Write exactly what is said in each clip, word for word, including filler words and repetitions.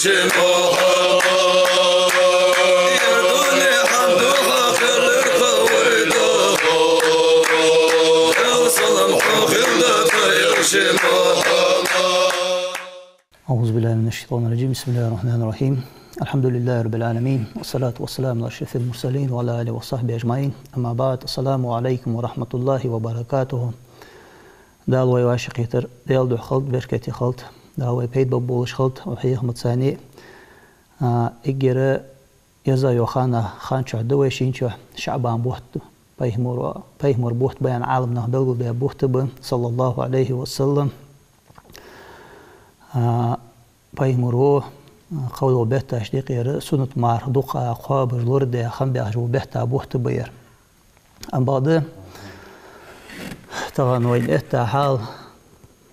أعوذ بالله من الشيطان الرجيم. بسم الله الرحمن الرحيم. الحمد لله رب العالمين. والصلاة والسلام على أشرف المرسلين وعلى آله وصحبه أجمعين. أما بعد. السلام عليكم ورحمة الله وبركاته. Дала вай вӀашагӀкхетар Даьла духьа хилда, беркате хилда. Дала вай пайда боаккхаш хилда, вай хьехамаца а. А, эггара еза йола ха хана чухь да вай, шийна чухь ШаӀбан бутт да. Пайхамара, пайхамара бутт ба аьнна Ӏаламнаха белгалдаь бутт ба, صلى الله عليه وسلم. А, пайхамара, а, кхыдола бетташ декъера суннат марха дукха кхоабаш лорадаь хам баьхаш вола бетта бутт ба ер. Амма бакъда, тахан вайна этта хьал,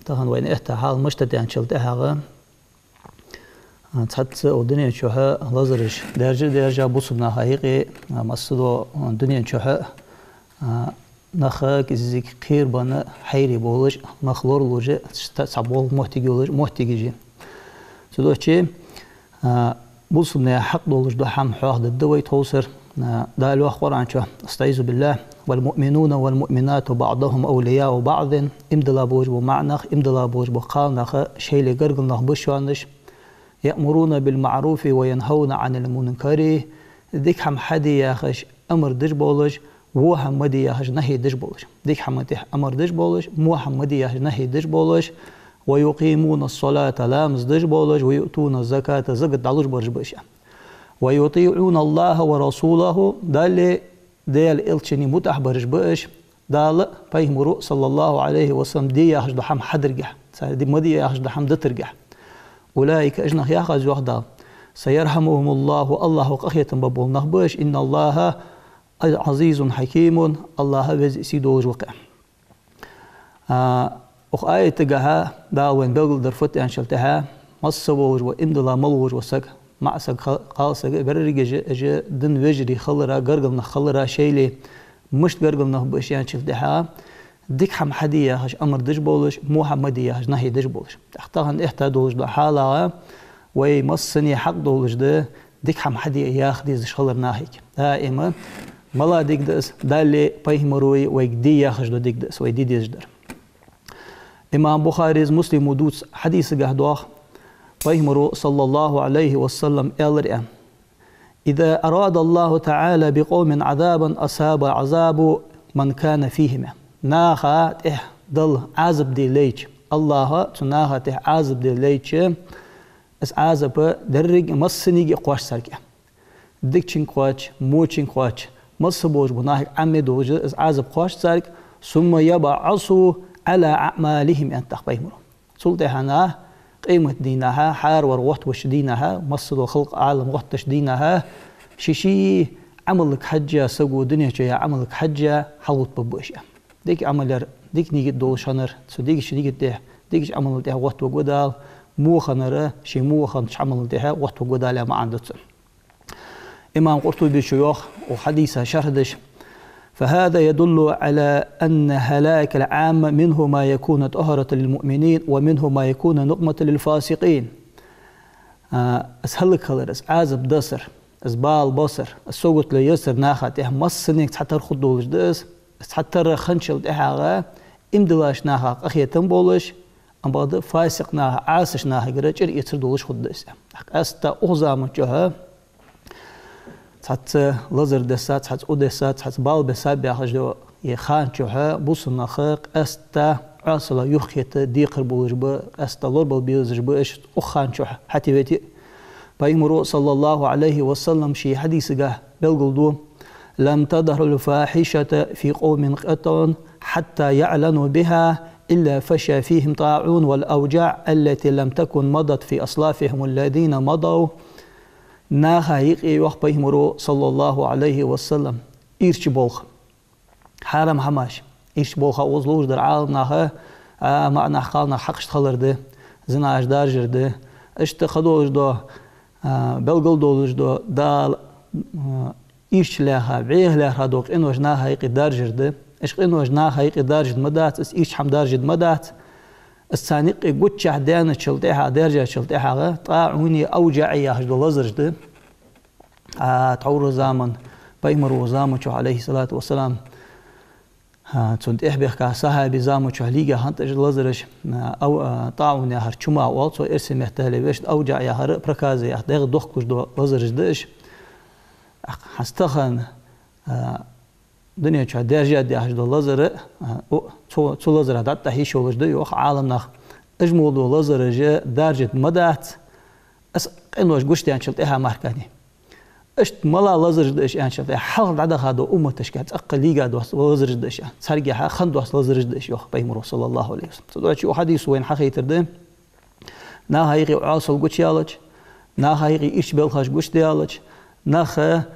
тахан вайна этта хьал мишта да аьнначул тӀехьагӀа, а, цхьацца укх дунен чухь лазараш даьржа а даьржа, бусалба наха юкъе, а, массадола, а, дунен чухь, а, нах кӀезига кхерабенна хьайре болаш, нах лоралуш, цхьа, цхьа болх моттиг йолаш, моттигаш я. Цудухьа, а, бусалба наьха хьакъ долаш дола хӀама хьоахадергда вай тховсара. А, Дала йоах Къуръан чу: أستعيذ بالله. والمؤمنون والمؤمنات بعضهم أولياء بعض. Иман дилла болаш бола маӀа нах, иман дилла болаш бола кхалнах шоайла гаргара нах ба шоаш. يأمرون بالمعروف وينهون عن المنكر. Дика хӀама хьаде яхаш амар деш болаш, во хӀама ма де яхаш нахьи деш болаш. Дика хӀаман тӀехь амар деш болаш, во хӀама ма де яхаш нахьи деш болаш. ويقيمون الصلاة, ламаз деш болаш, ويؤتون الزكاة, закат дӀалуш бараш ба уж. ويطيعون الله ورسوله, Далла, Даьла Элчанна мутӀахь бараш ба уж. Дала, пайхамара, صلى الله عليه وسلم, де яхаш дола хӀама хьадергехь, цар ди-, ма де яхаш дола хӀама дитаргехь. أولئك, уж нах, яхаш йоах Дала, سيرحمهم الله, АллахӀа къахетам бергбола нах ба уж. إن الله عزيز حكيم, АллахӀ веза а сий долаш ва-кх. А, укх аятагахьа Дала вайна белгалдир фуд аьнначул тӀехьагӀа, масса волаш вола, иман дилла мел волаш вола саг, маӀа саг, кха-, кхалсаг, берригаш а, уж дина вежарий хилара, гаргара нах хилара шоайла. Мишта гаргара нах ба уж аьнначул тӀехьагӀа, дика хӀама хьаде яхаш амар деш болаш, во хӀама ма де яхаш нахьи деш болаш. ТӀаккха тахан этта долаш дола хьалагӀа, вай массане хьакъ долаш да дика хӀама хьаде яха дезаш хилар нахага. Даим мала дика да из, Далла, пайхамара вайга де яхаш дола дика да из, вай де дезаш дар. Имам Бухарес, Муслима дувцача хьадисагахьа доагӀа, пайхамара, صلى الله عليه وسلم, аьлар аьнна: إذا أراد الله تعالى بقوم عذابا أصاب عذاب من كان فيهم. Наха тӀехь Дала Ӏазап де лайча, АллахӀа цу наха тӀехь Ӏазап де лайча, из Ӏазап деррига массанега кхоач царга. Дикачунга кхоач, вочунга кхоач, масса болаш бола нахага Ӏамма долаш из Ӏазап кхоач царга. ثم يبعث على أعمالهم, аьннад тӀаккха пайхамара. Цул тӀехьагӀа къематдийнахьа, хӀаравар гӀоттавеча дийнахьа, масса дола халкъ, Ӏалам гӀоттадеча дийнахьа, ший-ший Ӏамалга хьежжа, саго дунен чу яь Ӏамалга хьежжа хьалгӀоттабергба уж. Дика Ӏамал яр, дика нигат долаш хиннар, цу дикача нигата тӀехь, дикача Ӏамала тӀехь гӀоттавергва Дала, во хиннар, ший во хиннача Ӏамала тӀехь гӀоттавергва Дала, маӀан да цун. Имам Къуртубе йоах, укх хьадиса шархь деш: فهذا يدل على أن هلاك العامة منه ما يكون طهرة للمؤمنين ومنه ما يكون نقمة للفاسقين. А, из хӀалакхилар, из Ӏазап дисар, из бала бисар, из сагота ле езар наха тӀехь массанега цхьатарра хургдолаш да из, из цхьатарра хинначул тӀехьагӀа иман диллача наха къахетам болаш, амма бакъда фасикъ наха, Ӏасача нахагара чӀир эцар долаш хургда из. Къаьстта укх заман чухь цхьацца лазар десса, цхьацца у десса, цхьацца бала бесса баьхача, е хана чухь бусалба нах къаьстта Ӏоасала юхахета декхар болаш ба, къаьстта лорабала безаш ба уж укх хана чухь хьатӀавете а. Пайхамара, صلى الله عليه وسلم, ший хьадисагахь белгалду: لم تظهر الفاحشة في قوم قط حتى يعلنوا بها إلا فشى فيهم الطاعون والأوجاع التي لم تكن مضت في أسلافهم الذين مضوا. Наха юкъе, йоах пайхамара, صلى الله عليه وسلم, ийрча болх, хьарам хӀамаш, ийрча болх укхаза ловш дар Ӏаламнаха, а, маӀа нах, кхалнах хьакъ иштта хилар да, зинаш даржар да, иштта кхыдолаш дола, а, белгалдолаш дола Дала, а, ийрча лаьрхӀа, вӀеха лаьрхӀа дола къинош наха юкъе даржар да. Уж къинош наха юкъе даржаргда ма дац, из ийрча хӀама даржаргда ма дац. Из царна юкъе гучахь даьнначул тӀехьагӀа, даьржачул тӀехьагӀа, тӀаӀуни авжаӀи яхаш дола лазараш да. А, тхьовра заман, пайхамар волча заман чухь, Ӏалайхи ссалату вассалам, а, цунна тӀехьа баьхка сахьабий заман чухь лийга хиннад уж лазараш, а, ав-, а, тӀаӀун яхар чума оал, цох эрсий меттала вешта, авжаӀ яхар проказа яхар, дегӀ дохкаш дола лазараш да уж. Ах, хьастахан, а, дунен чухь даьржа даьхаш дола лазар, а, у, цу, цу лазара дӀатӀахьа йиш йолаш да, йоах Ӏаламнаха. Уж мо дола лазараш даржийта ма дац, из къинош гучадаьнначул тӀехьагӀа мара. Иштта мала лазараш да уж аьнначул тӀехьагӀа, хьалха дӀадаха дола умматашка цӀаккха лийга доаца лазараш да уж, царгахьа хинна доаца лазараш да уж, йоах пайхамаро, саллаллахӀу Ӏалайхи ва саллам. Цу дӀачу хьадисо вайна хьахайтар да: наха юкъе Ӏоасал гучаяьлча, наха юкъе ирча белхаш гучадаьлча, наха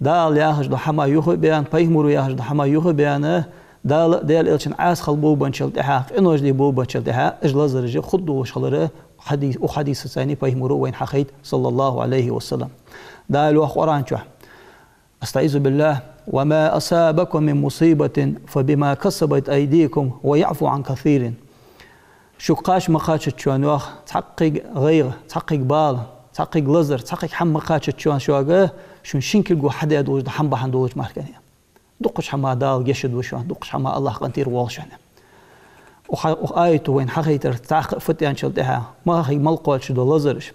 Дала яхаш дола хӀама юха а баьнна, пайхамаро яхаш дола хӀама юха а баьнна, Дала а Даьла элчан Ӏаса хила болабенначул тӀехьагӀа, къинош де болабенначул тӀехьагӀа, уж лазараш хургдолаш хилар хьади-, укх хьадисаца пайхамаро вайна хьахайт, саллаллахӀу Ӏалайхи ва саллам. Дала йоах Къуръан чухь: أستعيذ بالله: وما أصابكم من مصيبة فبما كسبت أيديكم ويعفو عن كثير. Шуга кхача ма кхачачоа, йоах, цхьаккха гӀайгӀа, цхьаккха бала, цхьаккха лазар, цхьаккха хӀама ма кхачачоа шуга, шун шин кулго хьадаь долаш дола хӀама бахьан долаш мара. Дуккхача хӀаман Дала гешт ду шоана, дуккхача хӀаман АллахӀ къинтӀера воал шоана. Укх, укх аято вайна хьахайтар, цхьаккха фу да аьнначул тӀехьагӀа, нахага мел кхоачаш дола лазараш,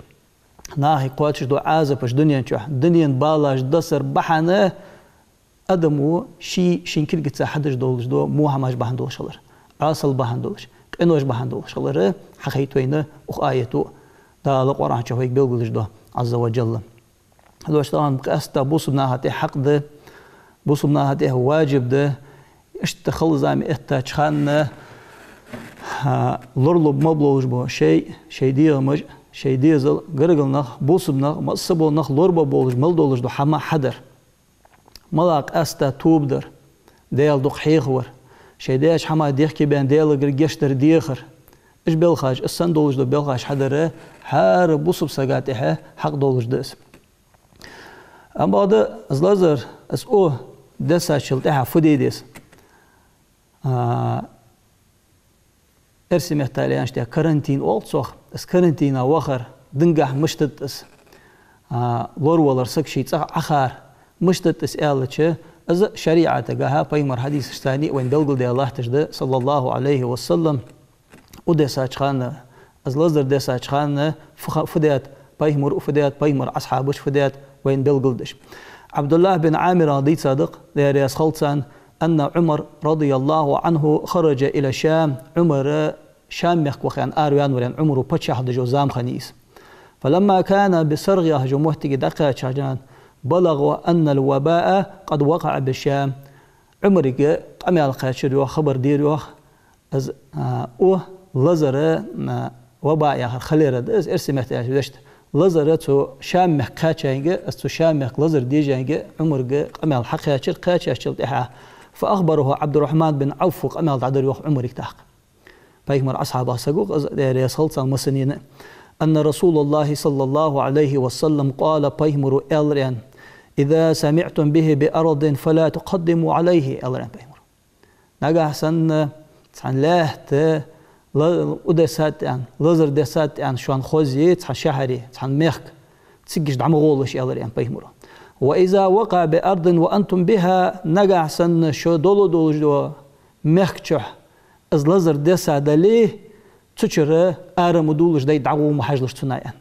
нахага кхоачаш дола Ӏазапаш дунен чухь, дунен балаш дисар бахьан адамо ший шин кулгаца хьадеш долаш дола во хӀамаш бахьан долаш хилар, Ӏоасал бахьан долаш, къинош бахьан долаш хилар хьахайт вайна укх аято, Дала Къуръан чу вайга белгалдеш дола, Ӏазза ва Джалла. Дош тахан къаьстта бусалба наха тӀа хьакъ да, бусалба наха тӀа важиб да, иштта хала зама эттача хана, а, лоралургболаш бола шоай, шоай дегӀамаш, шоай дезал, гаргара нах, бусалба нах, массабола нах лораболаш мел долаш дола хӀама хьадар. Мала къаьстта тоба дар, Даьла дукха хьехавар, шоай даьча хӀаман дехке баьнна Даьлагара гешт дар дехар. Уж белхаш, из санна долаш дола белхаш хьадар хӀара бусалба сага тӀа хьакъ долаш да из. Амма бакъда из лазар, из у дессачул тӀехьагӀа фу де деза? А, эрсий меттала аьннача, карантин оал цох, из карантина вахар, динагахьа мишта да из, а, лоравалар, саг ший цӀагӀа Ӏохар, мишта да из аьлча, из шариӀатагахьа, пайхамара хьадисашца а вайна белгалдаь латташ да, саллаллахӀу Ӏалайхи ва саллам. У дессача хана, из лазар дессача хана фу ха-, фу даьд пайхамаро, фу даьд пайхамара асхьабаша, фу даьд вайна белгалдеш. ӀабдуллахӀ бин Ӏамира дийцад-кх, Даьла раьза хилва царна: أن عمر رضي الله عنه خرج إلى الشام. Ӏумар Шам мехка ваха аьнна араваьннавар, Ӏумаро паччахьал деш зама хиннай из. فلما كان بصرغ яхача моттиге дӀакхаьчача хана, بلغه أن الوباء قد وقع بالشام. Ӏумарга къамаьл кхаьчар йоах, хабар дир йоах, из, а, у лазар, а, ваба яхар хилар да из, эрсий меттала аьлча вешта. Лазар цу Шам мехка кхаьчаенга, из цу Шам мехка лазар дежаенга Ӏумарга къамаьл хьакхаьчар, кхаьчачул тӀехьагӀа, فأخبره عبد الرحمن بن عوف, къамаьл дӀадир йоах Ӏумарга тӀаккха. Пайхамара асхьабех саг ва-кх из, Даьла раьза хилва царна массанена. أن رسول الله صلى الله عليه وسلم قال, пайхамаро аьлар аьнна: إذا سمعتم به بأرض فلا تقدموا عليه, аьлар аьнна пайхамаро. Нагахьа санна цхьан лаьтта ла-, у дессад аьнна, лазар дессад аьнна шоана хозъе цхьан шахьаре, цхьан мехка, цигача дӀа ма гӀолаш, аьлар аьнна пайхамаро. وإذا وقع بأرض وأنتم بها, нагахьа санна шо дола долаш дола мехка чухь из лазар дессадале, цу чура ара ма довлаш, дайта дӀагӀо ма хьажалаш цунна, аьнна.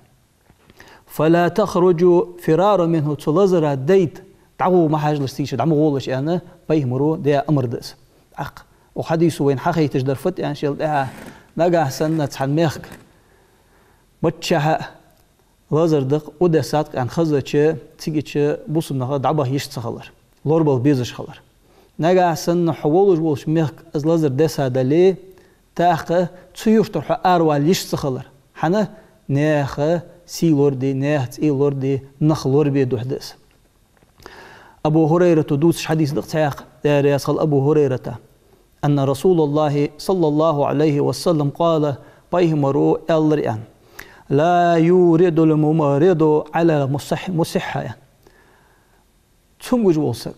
فلا تخرجوا فرارا منه, цу лазара дайта дӀагӀо ма хьажалаш, цигача дӀа ма гӀолаш, аьнна, пайхамаро даь амар да из. ТӀаккха укх хьадисо вайна хьахайташ дар фуд аьнначул тӀехьагӀа, нагахьа санна цхьан мехка миччахьа лазар да-кх, у дессад-кх аьнна хезача, цигача бусалба наха дӀабаха йиш ца хилар, лорабала безаш хилар. Нагахьа санна хьо волаш волча мехка из лазар дессадале, тӀаккха цу юртара хьо аравала йиш ца хилар. ХӀана? Наьха сий лораде, наьха цӀий лораде, нах лорабе духьа да из. Абу ХӀурайрата дувцаш хьадис да-кх цхьаькха, Даьла раьза хилва Абу ХӀурайрата. أن رسول الله صلى الله عليه وسلم قال, пайхамаро аьлар аьнна: لا يورد الممرض على المصح, مصح, аьнна. Цамогаш вола саг,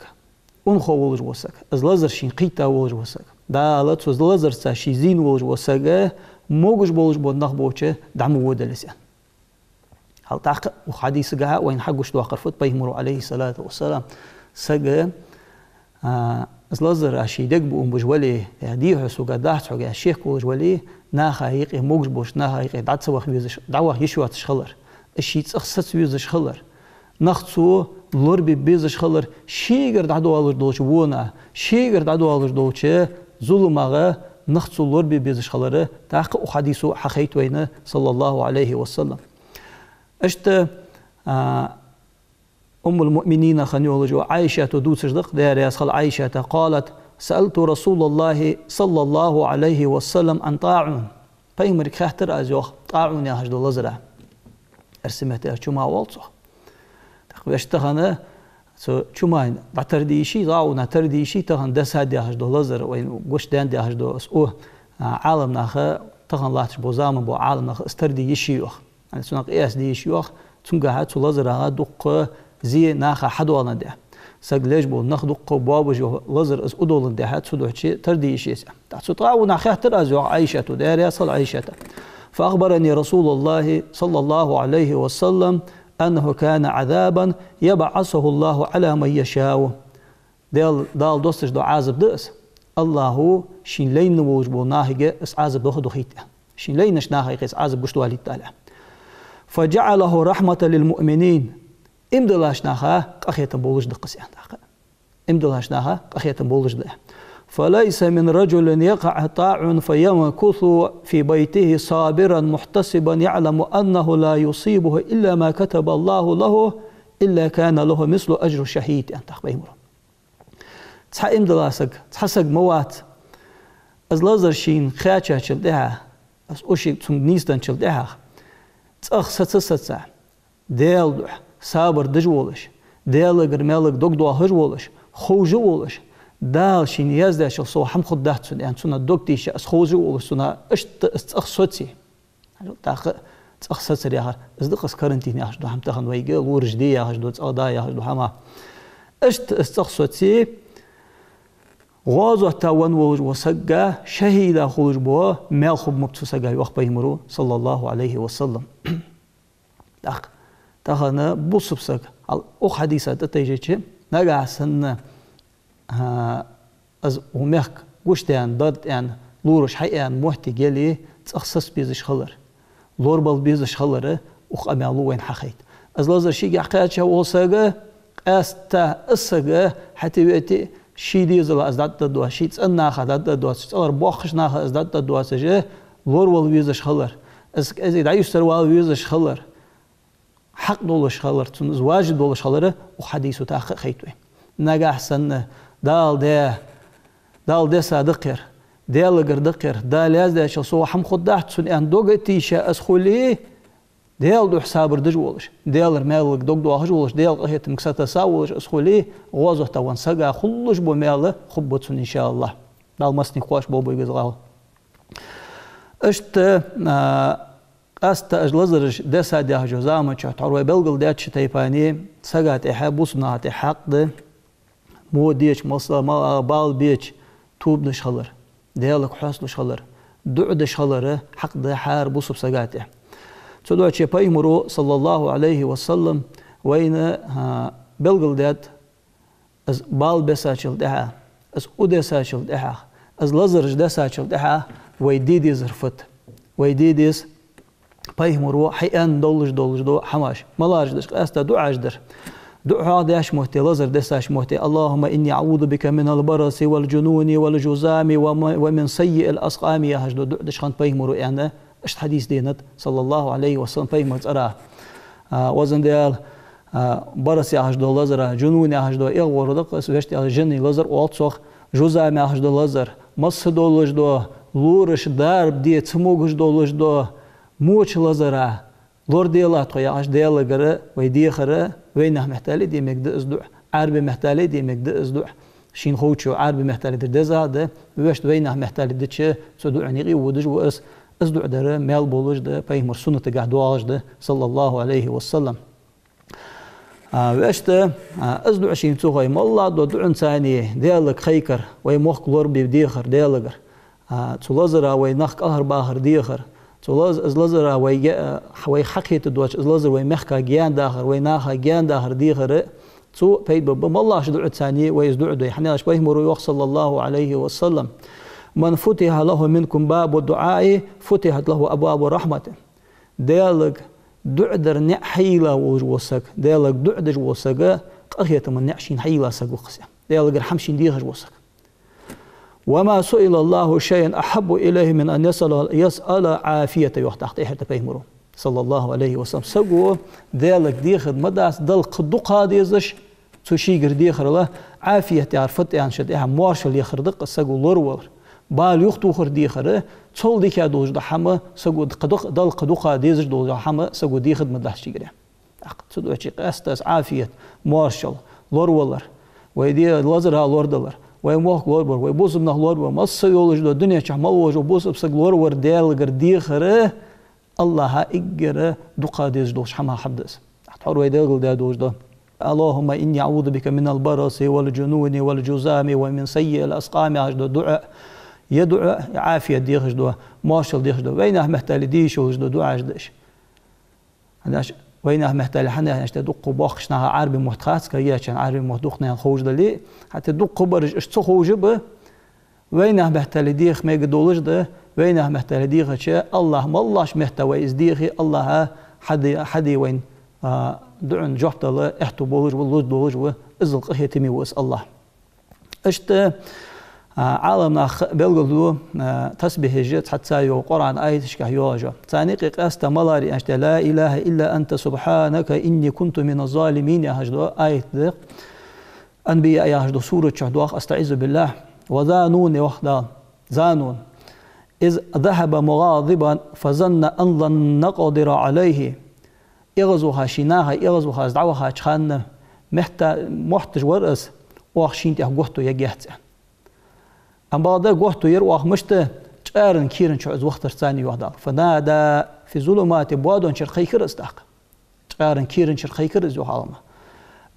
унахо волаш вола саг, из лазар шийна кхийтта волаш вола саг, Дала цу лазарца ше зийна волаш вола саг, могаш болаш бола нах болча дӀа ма водалаш, аьнна. Хьал тӀаккха укх хьадисагахьа вайна хьагучадоаккхар фуд, пайхамара, Ӏалайхи ссалату вассалам, сага, а, из лазар ший дег буам беш вале, е дехьа сога дац хьога, е шек волаш вале, наха юкъе, могаш болча наха юкъе дӀа ца ваха везаш, дӀаваха йиш йоацаш хилар, из ший цӀагӀа саца везаш хилар, нах цо лорабе безаш хилар, шийгара дӀадоалаш долча вонах, шийгара дӀадоалаш долча зуламах нах цо лорабе безаш хилар, тӀаккха укх хьадисо хьахайт вайна, саллаллахӀу Ӏалайхи ва саллам. Иштта, а, Уммул-муъминина хинна йолаш йола Ӏайшата дувцаш да-кх, Даьла раьза хилва Ӏайшата, قالت: سألت رسول الله صلى الله عليه وسلم عن الطاعون. Пайхамарга хаьттар аз, йоах, тӀаӀун яхаш дола лазар. Эрсий меттала чума оал цох. ТӀаккха вешта тахан цу чумах дӀатарде йиш я, тӀаӀунах тарде йиш я тахан десад яхаш дола лазар, вайна гучадаьннад яхаш дола из у, а, Ӏаламнаха, тахан латташ бола заман бола Ӏаламнаха из тарде йиш я, йоах. Цунах къияс де йиш я, йоах, цунгахьа, цу лазарагахьа дукха зе наха хьадоаландаь. Саг леш бола нах дукха боабеш йола лазар из удоландаь, цудухьа тарде йиш я из. ТӀаккха цу тӀаӀунах хаьттар аз, йоах, Ӏайшата, Даьла раьза хилва Ӏайшата. فأخبرني رسول الله صلى الله عليه وسلم أنه كان عذابا يبعثه الله على من يشاء. Даьла, Дала доссаш дола Ӏазап да из. АллахӀа шийна лайна волаш болча нахага из Ӏазап дохадохийт, аьнна. Шийна лайнача наха юкъе из Ӏазап гучадоалийт Дала, аьнна. فجعله رحمة للمؤمنين. Иман диллача наха къахетам болаш да-кх из, аьнна, тӀаккха. Иман диллача наха къахетам болаш да. فليس من رجل يقع الطاعون فيمكث في بيته صابرا محتسبا يعلم أنه لا يصيبه إلا ما كتب الله له إلا كان له مثل أجر الشهيد, аьннад тӀаккха пайхамара. Цхьа иман дилла саг, цхьа саг ма вац, из лазар шийна кхаьчачул тӀехьагӀа, из у шийга цунга нийсденначул тӀехьагӀа, цӀагӀа саца а саца, Даьла духьа сабар деш волаш, Даьлагара маьлага дог доахаш волаш, ховш а волаш, Дала шийна яздаьчул совгӀа хӀама хургдац цунна, аьнна, цунах дог тийша, из ховш а волаш, цунах иштта из цӀагӀа соце. ТӀаккха цӀагӀа сацар яхар, из да-кх из карантин яхаш дола хӀама тахан вайга, лораша де яхаш дола, цӀагӀа да яхаш дола хӀама. Иштта из цӀагӀа соце, гӀазота венна волаш вола саг шахӀид хулаш бола маьл хургба-кх цу сага, йоах пайхамара, саллаллахӀу Ӏалайхи ва саллам. ТӀаккха тахан бусалба саг, хьал укх хьадиса тӀатайжача, нагахьа санна, а, из укх мехка гучадаьнна, дард аьнна, лораша хьааьнна моттиг яле, цӀагӀа саца безаш хилар, лорабала безаш хилар, укх къамаьло вайна хьахайт. Из лазар шийгахьа кхаьча вола саг, къаьстта из саг хьатӀавита, ший дезалах из дӀатӀадоацаш, ший цӀен нахах дӀатӀадоацаш, цӀагӀара боккхийча нахах из дӀатӀадоацаш, лоравала везаш хилар, из кӀезига дӀаюстара вала везаш хилар, хьакъ долаш хилар, цунна из важиб долаш хилар укх хьадисо тӀаккха а хайт вайна. Нагахьа санна Дала де-, Дала деса да-кх ер, Даьлагара да-кх ер, Дала яздаьчул совгӀа хӀама хургдац цунна аьнна дог а тийша из хуле, Даьла духьа сабар деш волаш, Даьлагара маьлага дог доахаш волаш, Даьла къахетамга сатесса волаш из хуле, гӀазота венна сага хулаш бола маьл хургба цунна, иншааллахӀ. Дала массанега кхоачаш болба вайга из гӀалат. Иштта, а, къаьстта уж лазараш десад яхача заман чухь тхьовра вай белгалдаьча тайпара сага тӀехьа, бусалба наха тӀехьа хьакъ да, во деча, масала, ма-, бала беча, тоба деш хилар, Даьлага хьоасталуш хилар, дуӀа деш хилар хьакъ да хӀара бусалба сага тӀехьа. Цудухьа пайхамара, саллаллахӀу Ӏалайхи ва саллам, вайна, а, белгалдаьд, из бала бесачул тӀехьагӀа, из у десачул тӀехьагӀа, из лазараш десачул тӀехьагӀа вай де дезар фуд? Вай де деза пайхамара хьааьнна долаш, долаш дола хӀамаш. МалагӀаш да уж? Къаьстта дуӀаш дар. ДуӀа хьоахадеш мотте, лазар десача мотте: اللهم إني أعوذ بك من البرص والجنون والجذام وم-، ومن سيء الأسقام яхаш дола дуӀа деш хиннад пайхамара, аьнна, иштта хьадис денад, саллаллахӀу Ӏалайхи ва саллам, пайхамара цӀерагӀа. А, везан Даьла, а, барас яхаш дола лазар, жунун яхаш дола эгӀа гӀор да-кх из, вешта Даьла, жинний лазар оал цох, жузам яхаш дола лазар, масса долаш дола, лораша дарба де ца могаш долаш дола, моча лазар, лораделахь тхо яхаш, Даьлагара вай дехар, вайнаьха меттала де мегаргда из дуӀа, Ӏарбий меттала де мегаргда из дуӀа. Шийна ховчо Ӏарбий меттала дар деза а да, вешта вайнаьха меттала дича, цу дуӀан юкъе водаш ва из, из дуӀа дар маьл болаш да, пайхамара суннатагахьа доагӀаш да, саллаллахӀу Ӏалайхи ва саллам. А, вешта, а, из дуӀа шийна ца хой, моллагӀа дола дуӀанца Даьлага кхайкар, вай мохк лорабе дехар Даьлагара. А, цу лазара вай нах кӀалхарбахар дехар, цу лаз-, из лазара вай ге-, а, вай хьакхетадоацаш, из лазар вай мехка гаьна дахар, вай наха гаьна дахар дехар, цо пайда ба, малаш дуӀаца а вай из дуӀа дой. ХӀана аьлча пайхамара йоах, صلى الله عليه وسلم: «من فتح له منكم باب الدعاء فتحت له أبواب الرحمة». Даьлага дуӀа дар наӀар хьайийлла волаш вола саг, Даьлага дуӀа деш вола саг, къахетама наӀар шийна хьайийлла саг ва-кх из. Даьлагара хӀама шийна дехаш вола саг. «وما سئل الله شيئا أحب إليه من أن يسأل، يسأل العافية», йоах тӀаккха тӀехьа тӀа пайхамара, صلى الله عليه وسلم. Саго Даьлага дехар ма дац, Далла кхы дукха дезаш, цо шийгара дехарал, Ӏафият яхар фу да аьнна, ший тӀехьа моаршал яхар да-кх саго лоравалар. Бала юхатохар дехар, цул дикагӀа долаш дола хӀама саго кхы дукха, Далла кхы дукха дезаш дола хӀама саго дехар ма дац шийгара. ТӀаккха цу дуӀа чу къаьстта из Ӏафият, моаршал, лоравалар, вай ди-, лазарах лорадалар, вай мохк лорабар, вай бусалба нах лорабар, масса йолаш дола, дунен чу мел волаш вола бусалба саг лоравар Даьлагара дехар, АллахӀа эггара дукха дезаш долча хӀамах хьаб да из. ТӀаккха тхьовра вай Даьлагара даь долаш да: «اللهم إني أعوذ بك من البرص والجنون والجذام ومن سيئ الأسقام», яхаш дола дуӀа, е дуӀа, е Ӏафият дехаш дола, моаршал дехаш дола, вайнаьха меттала деш йолаш дола дуӀаш да уж. ХӀана аьлча вайнаьха меттала, хӀана аьлча, дукха боккхийча наха Ӏарбий мотт хац, кагий чарна Ӏарбий мотт дукха наха ховш дале, хӀаьта дукха бараш уж ца ховш а ба, вайнаьха меттала деха мегаргдолаш да, вайнаьха меттала дехача, АллахӀ малаш метта вай из дехе, АллахӀа хьаде-, хьаде вайна, а, дуӀан жоп дала аьттув болаш ва, лургдолаш ва, иззал къахетаме ва из АллахӀ. Иштта, а, Ӏаламнаха белгалду, а, тасбихьаш цхьацца йола Къуръан аяташка йоагӀаш. Царна юкъе къаьстта малар я аьнна: «لا إله إلا أنت سبحانك إني كنت من الظالمين», яхаш дола аят да. Анбия яхаш дола сурат чу доагӀа, أستعيذ بالله. «وذا نون», йоах Дала. «ذا نون. إذ ذهب مغاضبا فظن أن لن نقدر عليه». ЭгӀазваха, ший наха эгӀазваха, из дӀавахача хана метта-, мотташ вар из, оаха шийна тӀа готто ергьяц аьнна. Ам бакъда готто яр оаха мишта, чкъаьран кийран чу из вахийтарца, йоах Дала. «فنادى في الظلمات», боадончара кхайкар из тӀаккха. Чкъаьран кийран чура кхайкар из, йоах Ӏаламнаха.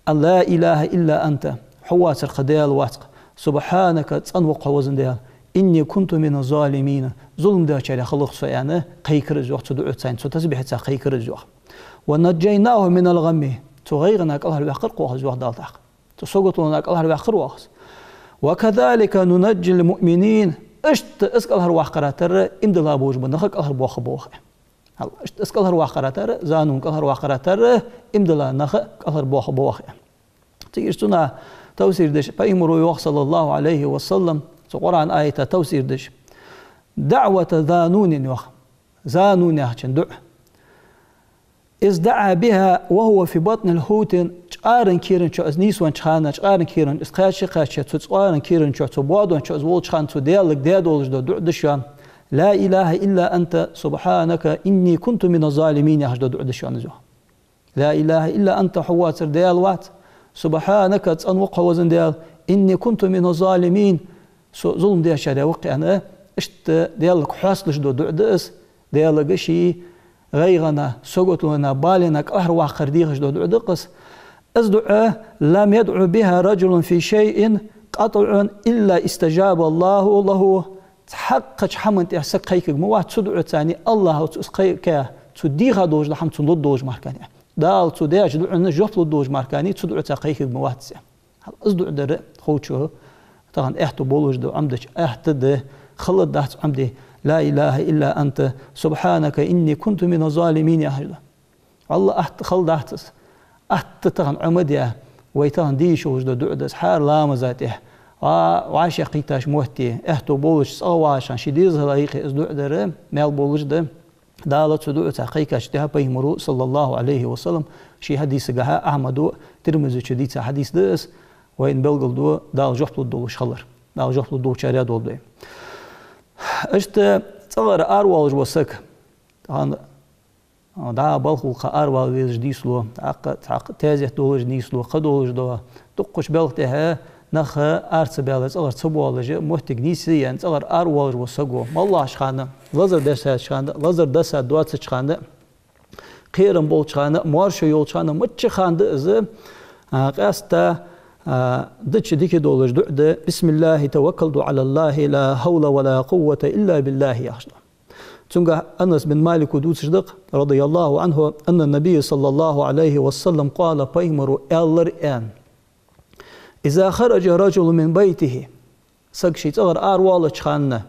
«أن لا إله إلا أنت», хьо воацар кхы даьла вац-кх. «سبحانك», цӀена ва-кх хьо, везан Даьла. «إني كنت من الظالمين», зулам дечарех хилар-кх со, аьнна, кхайкар из, йоах, цу дуӀаца, цу тасбихьаца кхайкар из, йоах. «ونجيناه من الغم», цу гӀайгӀанах кӀалхарваьккхар-кх оаха из, йоах Дала тӀаккха. Цу саготалонах кӀалхарваьккхар оаха из. «وكذلك ننجي المؤمنين», иштта из кӀалхарваккхара тара иман дилла болаш бола нах а кӀалхарбоахаргба оаха. Хьал, иштта из кӀалхарваккхара тара, «ذا نون» кӀалхарваккхара тара иман дилла нах а кӀалхарбоахаргба оаха. Цигара цунах тафсир деш, пайхамара йоах, صلى الله عليه وسلم, цу Къуръан аята тафсир деш: «دعوة ذا نون», йоах. «ذا نون» яхачун дуӀа. «إذ دعا بها وهو في بطن الحوت», чкъаьран кийран чу из нийсвеннача хана, чкъаьран кийран, из кхаьча-кхаьча, цу чкъаьран кийран чу, цу боадонча чу из волча хана цо Даьлага даь долаш дола дуӀа деш ва. «لا إله إلا أنت سبحانك إني كنت من الظالمين» яхаш дола дуӀа деш ва из, йоах. «لا إله إلا أنت», хьо воацар даьла вац. «سبحانك», цӀена ва-кх хьо, везан Даьла. «إني كنت من الظالمين», со зулам дечарех ва-кх аьнна, иштта Даьлага хьоасталуш дола дуӀа да из, Даьлага ший гӀайгӀанах, саготалонах, баленах кӀалхарваккхар дехаш дола дуӀа да-кх из. Из дуӀа: «لم يدع بها رجل في شيء قطع إلا استجاب الله له». Цхьаккхача хӀаман тӀа саг кхайкарг ма вац цу дуӀаца, АллахӀа цу, из кхайка, цо деха долаш дола хӀама цунна лургдолаш мара. Дала цо деча дуӀанна жоп лургдолаш мара цу дуӀаца кхайкарг ма вац. Хьал, из дуӀа дар ховчо тахан аьттув болаш да, Ӏомадича аьттув да, хала дац Ӏомаде: «لا إله إلا أنت سبحانك إني كنت من الظالمين» яхаш да. ВаллахӀи, атта хала дац из. Атта тахан Ӏомаде, вай тахан де йиш йолаш дола дуӀа да из, хӀара ламаза тӀа, ва-, вӀашагӀкхийттача метте, аьттув болаш, цӀагӀа вагӀаш хана, ший дезала юкъе из дуӀа дар маьл болаш да. Дала цу дуӀаца кхайкача тӀехьа пайхамара, صلى الله عليه وسلم, ший хьадисагахьа, Ахьмада, Тирмизечо дийца хьадис да из, вайна белгалду Дала жоп лургдолаш хилар. Дала жоп лургдолчарех долда вай. Иштта цӀагӀара аравоалаш вола саг, тахан дӀа балха гӀулакха аравала везаш нийслу, тӀаккха цхьаккха таьзет долаш нийслу, кхы долаш да, дуккхача балха тӀехьа нах ара ца баьле, цӀагӀара ца боалаш, моттиг нийсъенна, цӀагӀара аравоалаш вола саг ва. МаллагӀча хана, лазар десача хана, лазар десса доацача хана, кхерам болча хана, моаршо йолча хана, мичча хана да из, а, къаьстта А, дича дика долаш дуӀа да: «بسم الله توكلت على الله لا حول ولا قوة إلا بالله», яхаш да. Цунга Анас бин Малика дувцаш да, رضي الله عنه, أن النبي صلى الله عليه وسلم قال, пайхамара аьлар аьнна: «إذا خرج الرجل من بيته», саг ший цӀагӀара аравоалача хана,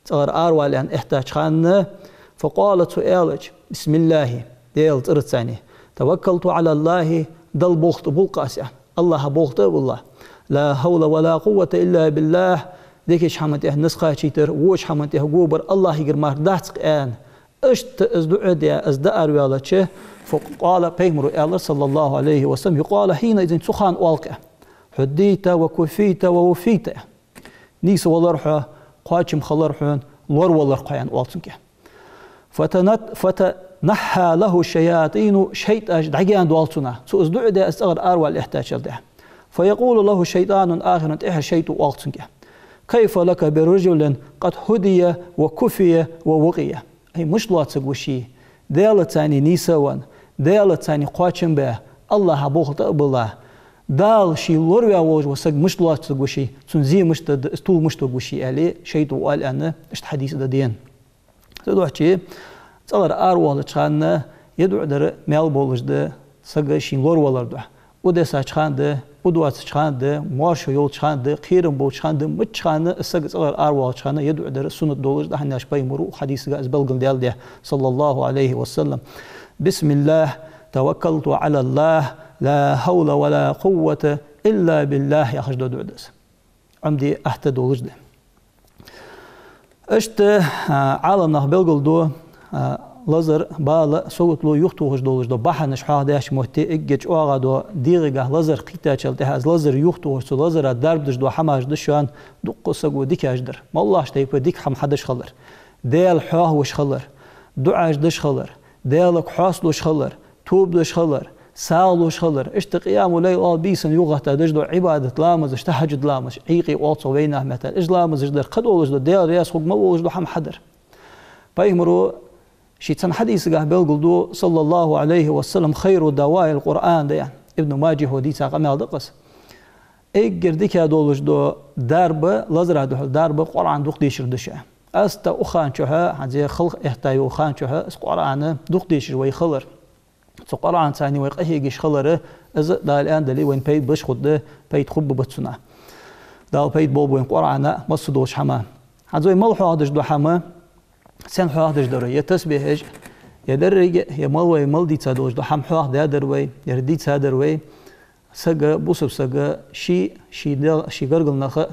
цӀагӀара аравала аьнна эхтача хана, «فقال», цо аьлча: «بسم الله», Даьла цӀерца, «توكلت على الله», Далла болх тӀабул-кх аз, аьнна, АллахӀа болх тӀа а булла, «لا حول ولا قوة إلا بالله», дикача хӀаман тӀа низ кхачийтар, воча хӀаман тӀа го бар АллахӀагара мара дац-кх, аьнна. Иштта из дуӀа даь, из дӀа араваьлча, «فقال», пайхамара аьлар, صلى الله عليه وسلم, «يقال حينئذ», цу хана оал-кх: «حديت وكفيت ووفيت». Нийсвалар хьо, кхоачам хилар хьона, лоравалар хьо, аьнна, оал цунга. «فتنت-، فتنحى له الشياطين», шайтӀаш дӀагаьна доал цунах, цо из дуӀа даь, из цӀагӀара аравала эхтачул тӀехьа. «فيقول له الشيطان الآخر», тӀехьара шайтӀо оал цунга: «كيف لك برجل قد هدي وكفي ووقي». Ай, мишта лоацаргва ше, Даьлаца нийсвенна, Даьлаца кхоачам баь, АллахӀа болх тӀа а билле, Дала ше лораваь волаш вола саг мишта лоацаргва ше, цун зе мишта да, из тувла мишта варгва ше, аьле, шайтӀо оал, аьнна, иштта хьадис да денна. Цудухьа цӀагӀара аравоалача хана ер дуӀа дар маьл болаш да, сага шийна лоравалар духьа. Ӏодессача хана да, Ӏодоацача хана да, моаршо йолча хана да, кхерам болча хана да, мичча хана а саг цӀагӀара аравоалача хана ер дуӀа дар суннат долаш да, хӀана аьлча пайхамара хьадисага из белгалдаьд, صلى الله عليه وسلم: «بسم الله توكلت على الله لا حول ولا قوة إلا بالله», яхаш да дуӀа да из. Ӏомаде атта долаш да. Иштта, а, Ӏаламнаха белгалду, а, лазар, бала, саготло юхатохаш долаш дола бахьанаш хьоахадаьча метте, эггара чӀоагӀа дола дегӀагахьа лазар кхийттачул тӀехьа, из лазар юхатохаш, цу лазара дарба деш дола хӀамаш да шоана дуккха саго дикаш дар. МоллагӀча тайпара дика хӀама хьадеш хилар, Даьла хьоахавеш хилар, дуӀаш деш хилар, Даьлага хьоасталуш хилар, тоба деш хилар, сагӀа луш хилар, иштта къиямул-лайл оал, бийсан юхагӀатта деш дола Ӏибадат, ламазаш, тахӀажжуд ламазаш, Ӏийкъе оал цох вайнаьха меттала. Уж ламазаш дар кхы долаш дола, Даьла раьза хургволаш дола хӀама хьадар. Пайхамара ший цхьан хьадисагахьа белгалду, صلى الله عليه وسلم: «خير الدواء القرآن», да аьнна. Ибн Маджахьо дийца къамаьл да-кх из. Эггара дика долаш дола дарба, лазара духьала дарба, Къуръан дукха дешар да шоана. Аз та укх хана чухь, хӀанз ер халха эхта йола хана чухь, из Къуръан дукха дешаш вай хилар, цу Къуръанца вай къахьегаш хилар, из Дала аьннадале вайна пайда беш хургда, пайда хургба-кх цунах. Дала пайда болба вайна Къуръана, массадолча хӀаман. ХӀанз вай мел хьоахадеш дола хӀама, сенна хьоахадеш дар вай, е тасбихьаш, е деррига, е мел вай мел дийца долаш дола хӀама хьоахадаьдар вай, е дийцадар вай. Сага, бусалба сага ший, ший де-, ший гаргара наха,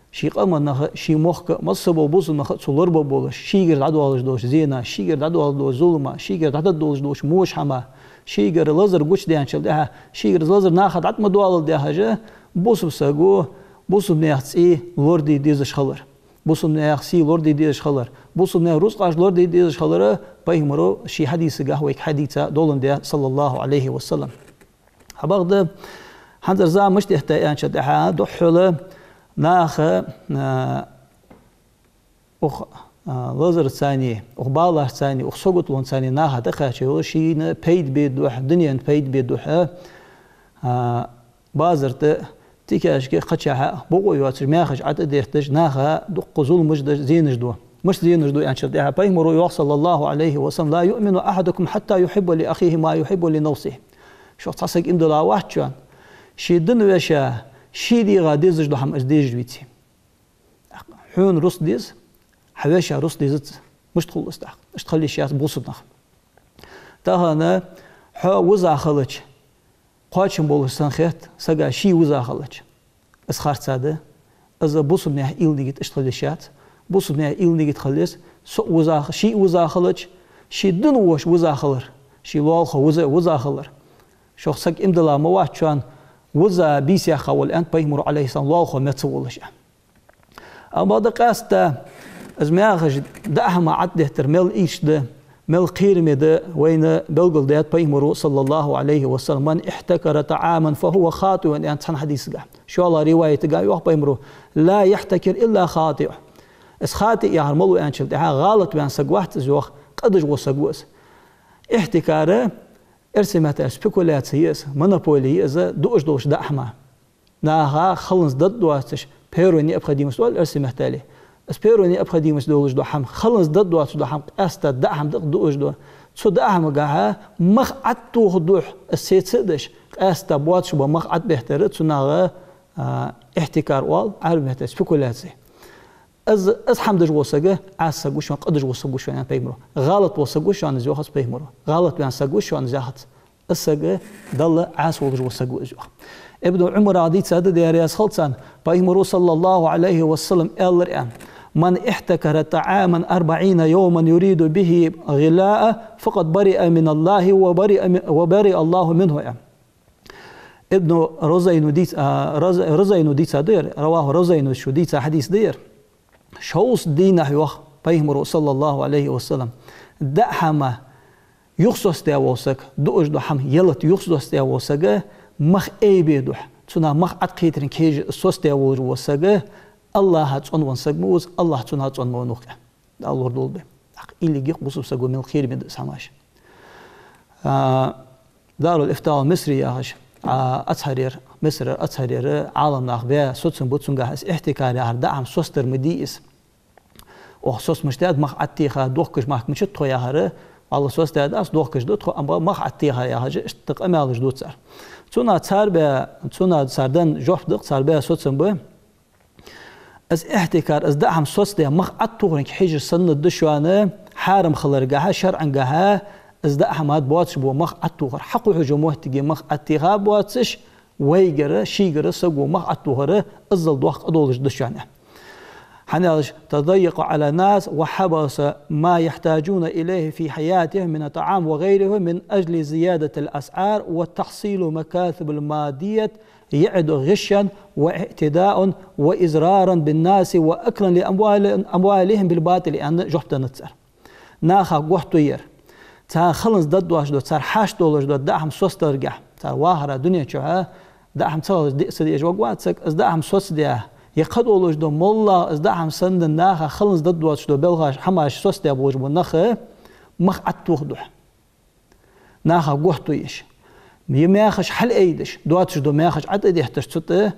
ший къаман наха, ший мехка, массабола бусалба наха цо лорабергболаш, шийгара дӀадоалаш долча зенах, шийгара дӀадоалаш долча зуламах, шийгара дӀадоалаш долча воча хӀамах, шийгара лазар гучадаьнначул тӀехьа, шийгара лазар наха дӀатӀа ма доалалда яхаш, бусалба саго бусалба наьха цӀий лораде дезаш хилар, бусалба наьха сий лораде дезаш хилар, бусалба наьха рузкъаш лораде дезаш хилар, пайхамара ший хьадисагахьа вайга хьадийца доландаь, صلى الله عليه وسلم. Хьабахда, хӀанзара зама мишта эхта аьнначул тӀехьа, духхьал наха, а, укх, а, лазарца, укх балашца, укх саготлонца наха тӀакхаьча йола, шийна пайда бе духьа, дунен пайда бе духьа, а, базар тӀа, тикашка, кхычахьа бокъо йоацаш, мехаш ӀотӀадетташ, наха дуккха зуламаш деш, зенаш ду. Мишта зенаш ду аьнначул тӀехьа, пайхамара йоах, صلى الله عليه وسلم: «لا يؤمن أحدكم حتى يحب لأخيه ما يحب لنفسه». Шух цхьа саг иман дилла вац шоана, ший дина вешийна ший дегӀа дезаш дола хӀама из дезаш веце. Хьона рузкъа деза, хьа вешийна рузкъа дезац. Мишта хул из тӀаккха? Иштта хила йиш яц бусалба нах. Тахан хьо вуза хилча, кхоачам болаш санна хет сага ший вуза хилча. Из харц да. Из бусалба наьха уйла-нигат иштта хила йиш яц. Бусалба наьха уйла-нигат хила еза, со вуза, ший вуза хилча, ший дина воша вуза хилар, ший лоалахо вуза, вуза хилар. Шух саг иман дилла ма вац шоана, вуза бийса яьккха вола аьннад пайхамара, عليه السلام, лоалахо меца волаш аьнна. Амма бакъда къаьстта из мехаш даа хӀама ӀотӀадеттар мел ийрча да, мел кхераме да, вайна белгалдаьд пайхамара, صلى الله عليه وسلم: «من احتكر طعاما فهو خاطئ», аьнна цхьан хьадисагахьа. ШоллагӀча риваятагахьа йоах пайхамара: «لا يحتكر إلا خاطئ». Из хатиӀ яхар малув аьнначул тӀехьа, гӀалат ваьнна саг вац из, йоах, къа деш вола саг ва из. Ихтикар, эрсий меттала спекуляци я из, монополи я из, дуаш долаш даа хӀама. Наха халанза даргдоацаш, первая необходимость оал эрсий меттала. Из первая необходимость долаш дола хӀама, халанза даргдоацаш дола хӀама, къаьстта даа хӀама да-кх дуаш дола. Цу даа хӀамагахьа мах Ӏоттоха духьа из сеца а деш, къаьстта боацаш бола мах Ӏобеттар, цунах, а, ихьтикар оал, Ӏарбий меттала спекуляци. Из, из хӀама деш вола саг Ӏаса саг ва шоана, къа деш вола саг ва шоана, аьннад пайхамаро. ГӀалат вола саг ва шоана из, йоах цо пайхамаро. ГӀалат ваьнна саг ва шоана из, яхац. Из саг Далла Ӏаса волаш вола саг ва из, йоах. Ибн Ӏумарах дийцад, Даьла раьза хилва царна, пайхамаро, صلى الله عليه وسلم, аьлар, аьнна: «من احتكر طعاما أربعين يوما يريد به غلاءه فقد برئ من الله وبرئ من، وبرئ الله منه», аьнна. Ибн Рузайна дийц-, а, Руз-, Рузайна дийцад ер, رواه الرزيني, ше дийца хьадис да ер. Шовзткъа дийнахьа, йоах пайхамаро, صلى الله عليه وسلم, даа хӀама юхасоцадаь вола саг, дуаш дола хӀама ялат юхасоцадаь вола саг, мах айбе духьа, цунах мах Ӏокхетарга хьежа соцадаь волаш вола саг, АллахӀа цӀенвенна саг ма ва из, АллахӀ цунах цӀена ма веннав-кх. Дала лорадолда вай. ТӀаккха уйла йий-кх, бусалба саго мел кхераме да из хӀамаш. А, Дарул-Ифта ал-Мисри яхаш, а, Азхьарера, Мисрера Азхьарера Ӏаламнах баь соцам ба, цунгахьа из ихьтикар яхар, даа хӀама соцадар ма дий из. Оаха соцамаш даьд, мах Ӏотеха, дохкаш махкамча тхо яхар, валлахӀи, соцадаьд аз, дохкаш да тхо, амма мах Ӏотеха яхаш, иштта къамаьлаш ду цар. Цунах цар баь, цунах цар денна жоп да-кх, цар баь соцам ба. Из ихьтикар, из даа хӀама соцадаь, мах Ӏотохарга хьежаш санна да шоана, хьарам хиларгахьа, шарӀангахьа, из даа хӀама да боацаш бола мах Ӏотохар. Хьакхухьаш йолча моттиге мах Ӏотеха боацаш, вайгара, шийгара саго мах Ӏотохар, иззал доккха къа долаш да шоана. ХӀана аьлча: «تضيق على الناس وحبس ما يحتاجون إليه في حياتهم من الطعام وغيره من أجل زيادة الأسعار وتحصيل المكاسب المادية يعد غشا واعتداء وإضرارا بالناس وأكلا لأموال، أموالهم بالباطل», аьнна, жоп деннад цар. Наха готто ер. Царна халанза даргдоацаш дола, цар хьашт долаш дола даа хӀама соцадергахьа, цар вахара дунен чухьа даа хӀама ца хилча диъ са дезаш варгвац саг, из даа хӀама соцадаь, е кхы долаш дола моллагӀа из даа хӀама санна наха халанза даргдоацаш дола белхаш, хӀамаш соцадаь болаш бола нах мах Ӏотоха духьа. Наха готто еш. Е маьхаш хьалъайдеш, доацаш дола маьхаш ӀотӀадетташ цу тӀа,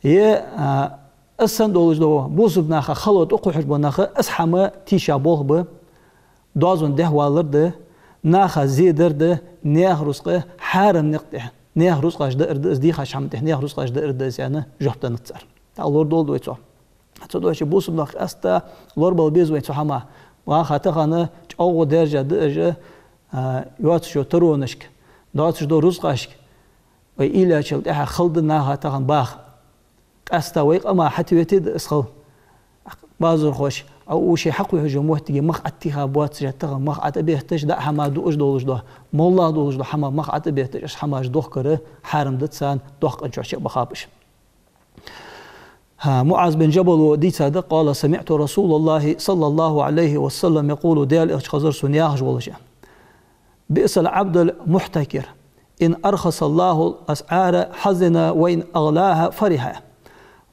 е, а, из санна долаш дола бусалба наха хало тӀакхухьаш бола нах, из хӀама тийша болх ба, доазон дехьавалар да, наха зе дар да, наьха рузкъа хьарам никъ тӀа, наьха рузкъаш даар да, из дийхача хӀаман тӀа наьха рузкъаш даар да из, аьнна, жоп деннад цар. Дала лорадолда вай цох. Цудухьа бусалба нах къаьстта лорабала беза вай цу хӀамах. Наха тахан чӀоагӀа даьржа да уж, а, йоацаш йола таронашка, доацаш дола рузкъашка вай уйла яьчул тӀехьагӀа хала да наха тахан баха. Къаьстта вай къаман хьатӀавете да из хала. Базархоша, а, уж шоай хьакхухьаш йолча моттиге мах Ӏотеха боацаш, тахан мах ӀотӀабетташ, даа хӀама дуаш долаш дола, моллагӀа долаш дола хӀама мах ӀотӀабетташ, уж хӀамаш дохкар хьарам да царна, доккхача чу а бахаб уж. ХӀа, МуӀаз бин Джабала дийцад: «قال: سمعت رسول الله صلى الله عليه وسلم يقول», Даьла Элча хезар сона яхаш волаш: «بئس العبد المحتكر، إن أرخص الله الأسعار حزن وإن أغلاها فرح».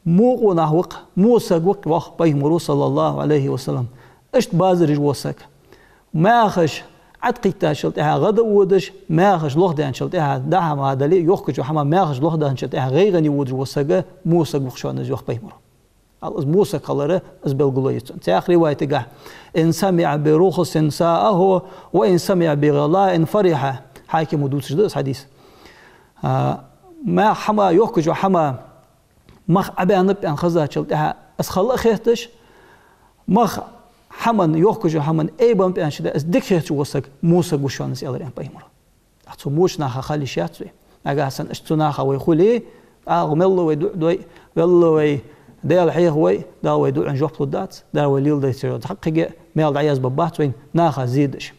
Во къонах ва-кх, во саг ва-кх, йоах пайхамаро, صلى الله عليه وسلم, иштта базар еш вола саг. Маьхаш Ӏоткхийттачул тӀехьагӀа гӀадводаш, маьхаш лохдаьнначул тӀехьагӀа, даа хӀама дале, йохкача хӀаман маьхаш лохдаьнначул тӀехьагӀа гӀайгӀане водаш вола саг, во саг ва-кх шоана из, йоах пайхамаро. Ала из во саг хилар, из белгало я цун. Цхьаькха риваятагахьа: «إن سمع برخص ساءه، وإن سمع بغلاء فرح». Хьакима дувцаш да из хьадис. А, маьх хӀама, йохкача хӀаман мах Ӏобаьннаб аьнна хезачул тӀехьагӀа из хала а хеташ, мах хӀаман, йохкача хӀаман айбеннаб аьнначул тӀехьагӀа из дика хеташ вола саг, во саг ва шоана из, аьлар, аьннад пайхамаро. Цу воча наха хала йиш яц вай. Нагахьа санна иштта цу наха вай хуле, тӀаккха мелла вай дуӀа дой, мелла вай Даьла хьеха вай, Дала вай дуӀан жоп лургдац, Дала вай леладайта йола хьакъ кхы а маьл дӀаязбергбац вайна, наха зе деш.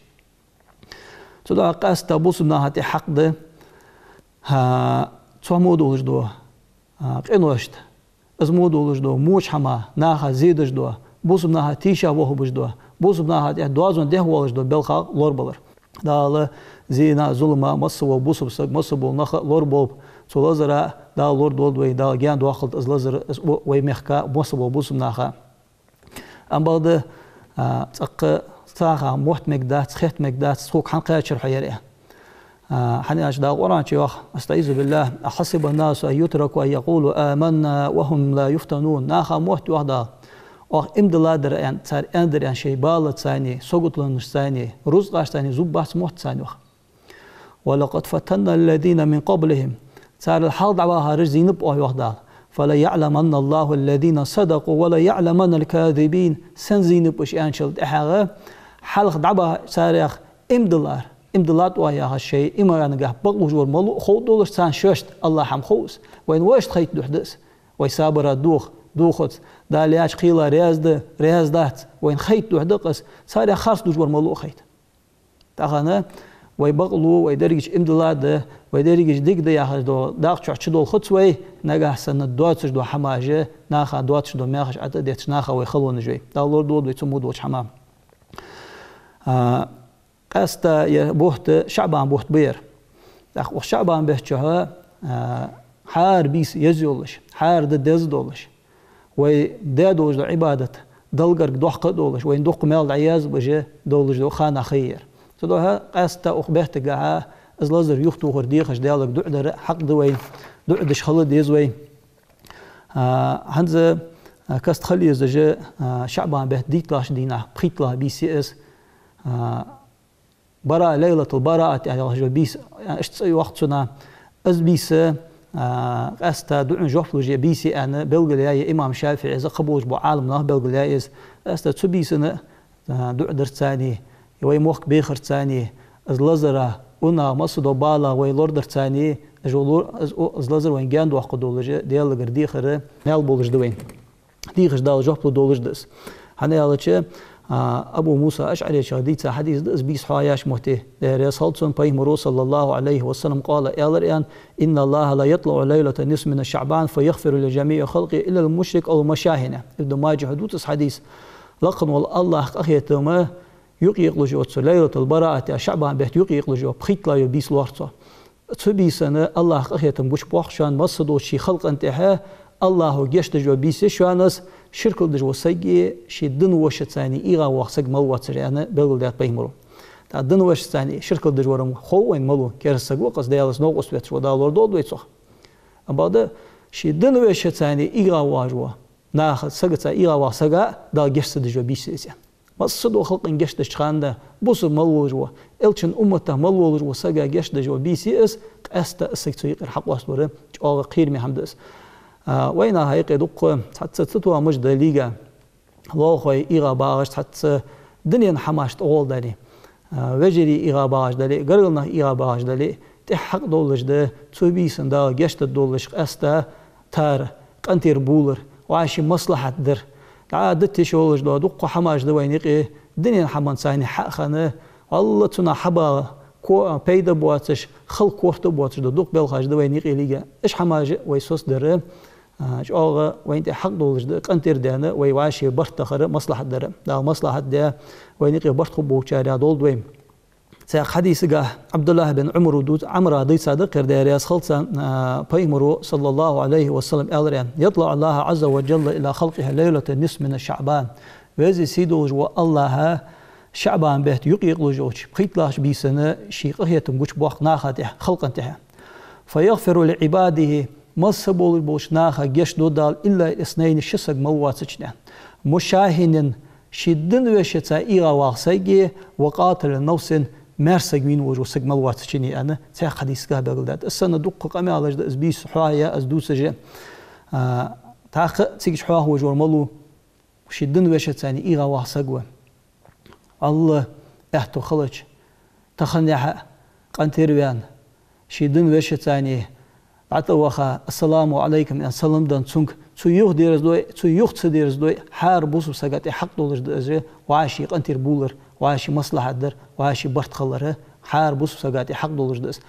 Цудухьа къаьстта бусалба наха тӀа хьакъ да, хӀа, цу хӀамо долаш дола, а, къиношта, из мо долаш дола, воча хӀаман наха зе деш дола, бусалба наха тийша вохабеш дола, бусалба наха тӀа доазон дехьавоалаш дола белхах лорабалар. Дала зена, зулама масса вола бусалба саг, масса бола нах лораболба цу лазара, Дала лорадолда вай, Дала гаьна доаккхалда из лазар, из во-, вай мехка, масса бола бусалба наха. Амма бакъда, а, цӀаккха цхьаккха мотт мегаргдац, хетта мегаргдац, тхога хӀана кхаьчар хьо ер, аьнна. А, хӀана аьлча Дала Къуръан чу йоах, أستعيذ بالله: أحسب الناس أن يتركوا أن يقولوا آمنا وهم لا يفتنون. Наха мотт, йоах Дала, оаха иман дилладар аьнна, цар аьннадар аьнна, шоай балаца а, саготленашца а, рузкъашца а зувргбац мотт царна, йоах. ولقد فتنا الذين من قبلهم. Царел хьалха дӀавахараш зийнаб оаха, йоах Дала. فليعلمن الله الذين صدقوا وليعلمن الكاذبين. Сенна зийнаб уж аьнначул тӀехьагӀа, хьалха дӀабаха царех иман диллар, иман диллад оаха яхаш, шоай иманагахь бакълувш вар малув а ховш долаш царна шоашта, АллахӀа-м хов из. Вайна вешта хайта духьа да из. Вай сабара дох, дохац, Дала яьча кхела раьза да, раьза дац, вайна хайта духьа да-кх из, царех харц дувш вар малув а хайта. Тахан вай бакълув, вай дерригача иман диллад, вай дерригача дика да яхаш дола дакъа чу чудолхац вай, нагахь санна доацаш дола хӀамаш, наха доацаш дола мехаш ӀотӀадетташ, наха вай халонаш вай. Дала лорадолда вай цу мо долча хӀамах. А, къаьстта ер бутт ШаӀбан бутт ба ер. ТӀаккха укх ШаӀбан бетта чухь, а, хӀара бийса еза йолаш, хӀара ди деза долаш, вай даь долаш дола Ӏибадат Далла гарга доккха а долаш, вайна дукха маьл дӀаязбеш долаш дола ха ха я ер. Цудухьа къаьстта укх беттагахьа из лазар юхатохар дехаш, Даьлага дуӀа дар хьакъ да вайна, дуӀа деш хила деза вай. А, хӀанз, а, каст хила езаш, а, ШаӀбан бетта дийтталагӀча дийнахьа, пхийтталагӀа бийса я из, а, Бараа, Лайлатул-Бараат яхаш йола бийса, иштта цӀи йоах цунах. Из бийса, а, къаьстта дуӀан жоп луш йола бийса я аьнна белгалъяьй имам ШафиӀийс а, кхыболаш бола Ӏаламнаха белгалъяьй из. Къаьстта цу бийсан, а, дуӀа дарца а, вай мохк бехарца а, из лазар, унахах, массадолча балах вай лорадарца а, из ло-, из, из лазар вайна гаьна доаккхаргдолаш, Даьлагара дехар маьл болаш да вайна. Дехаш Дала жоп лургдолаш да из. ХӀана аьлча, а, Абу Муса АшӀаречо дийца хьадис да из, бийса хьоахаяьча метте, Даьла раьза хилва цунна, Пайхамаро, صلى الله عليه وسلم, قال, аьлар аьнна: إن الله ليطلع ليلة النصف من شعبان فيغفر لجميع خلقه إلا المشرك أو المشاحن. Ибн Маджахьа дувц из хьадис. Лакха вола АллахӀ къахетама юкъекъалуш я цу Лайлатул-Бараат яха, ШаӀбан бетта юкъекъалуш йола, пхийтталагӀа йола бийса лоархӀ цо. Цу бийсан АллахӀа къахетам гучабоаккх шоана массадолча ший халкъа тӀехьа, АллахӀо гешт деш йола бийса я шоана из, ширк деш вола саг а, ший дина вешийца а ийгӀа воагӀа саг мел воацаш, аьнна белгалдаьд Пайхамаро. ТӀаккха дина вешийца а ширк деш вар-м хов вайна малув, кераста саг ва-кх из, Даьлаца новкъост ветташ ва, Дала лорадолда вай цох. Амма бакъда, ший дина вешийца а ийгӀа воагӀаш вола, наха сагаца ийгӀа воагӀа сага Дала гешт ца деш йола бийса я из. Массадолча халкъа гешт деча хана, бусалба мел волаш вола, Элчан умматах мел волаш вола сага гешт деш йола бийса я из, къаьстта из саг цу юкъера хьакъоаставар чӀоагӀа кхераме хӀама да из. А, вайнаха юкъе дукха цхьацца цатоамаш дале а, лоалахой ийгӀа багӀаш, цхьацца дунен хӀамашта гӀолла дале а, вежарий ийгӀа багӀаш дале а, гаргара нах ийгӀа багӀаш дале а, тӀех хьакъ долаш да цу бийсан Дала гешт дергдолаш къаьстта тара, къинтӀера булар, вӀаший маслахьат дар. ДӀа дита йиш йолаш дола дукха хӀамаш да вайна юкъе, дунен хӀаманца а хьа а хинна, валлахӀи, цунах хьабала ко-, пайда боацаш, хала корта боацаш дола дукха белхаш да вайна юкъе лийга. Уж хӀамаш вай соцадар, а, чӀоагӀа вайна тӀа хьакъ долаш да, къинтӀера даьнна, вай вӀаший барт тахар, маслахьат дар. Дала маслахьат даь, вайна юкъе барт хургболчарех долда вай. Цхьан хьадисагахь Ӏабдуллахь бин Ӏумара дувц-, Ӏумара дийцад, кхы а Даьла раьза хилва цунна, а, Пайхамаро, صلى الله عليه وسلم, аьлар аьнна: يطلع الله عز وجل إلى خلقه ليلة النصف من شعبان. Веза-сийдолаш вола АллахӀ ШаӀбан бетта юкъекъалуш йолча пхийтталагӀча бийсан ший къахетам гучабоаккх наха тӀехьа, халкъа тӀехьа. فيغفر لعباده, масса болаш болча наха гешт ду Дала, إلا اثنين, ши саг мел воацача, аьнна. مشاحن, ший дина вешийца ийгӀа воагӀа саг а, وقاتل نفس, маьрша саг вийна волаш вола саг мел воацача, аьнна, цхьан хьадисагахь белгалдаьд. Из санна дукха къамаьлаш да из бийса хьоахаяь, из дувцаш. А, тӀаккха цига хьоахавеш вар малув? Ший дина вешийца ийгӀа воагӀа саг ва. АллахӀ аьттув хилча, таханарча дийнахьа къинтӀера ваьнна, ший дина вешийца дӀатӀаваха, السلام عليكم аьнна, салам денна цунга, цо юха дерзадой, цо юха ца дерзадой, хӀара бусалба сага тӀа хьакъ долаш да из, вӀаший къинтӀера булар, вӀаший маслахьат дар, вӀаший барт хилар, хӀара бусалба сага тӀа хьакъ долаш да из.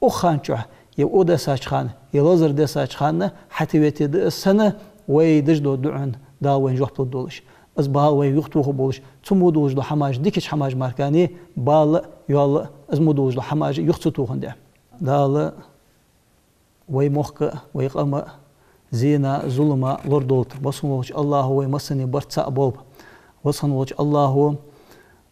Укх хана чухь, е укх дессача хана, е лазар дессача хана хьатӀаветтаргда из, санна вай деш дола дуӀан Дала вайна жоп лургдолаш. Из бала вай юхатохаргболаш, цу мо долаш дола хӀамаш, дикача хӀамаш мара кхы а бала а, йоал а, из мо долаш дола хӀамаш юха ца тохаргда. Дала вай мохк а, вай къам а зена, зулама лорадолда. Веза хинна волча АллахӀо вай массане барт цаӀ болба. Веза хинна волча АллахӀо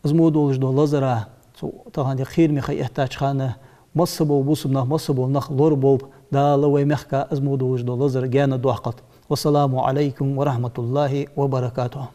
из мо долаш дола лазар, цу тахан кхераме ха эттача хана, масса бола бусалба нах, масса бола нах лораболба, Дала вай мехка из мо долаш дола лазар гаьна доаккхалда. والسلام عليكم ورحمة الله وبركاته.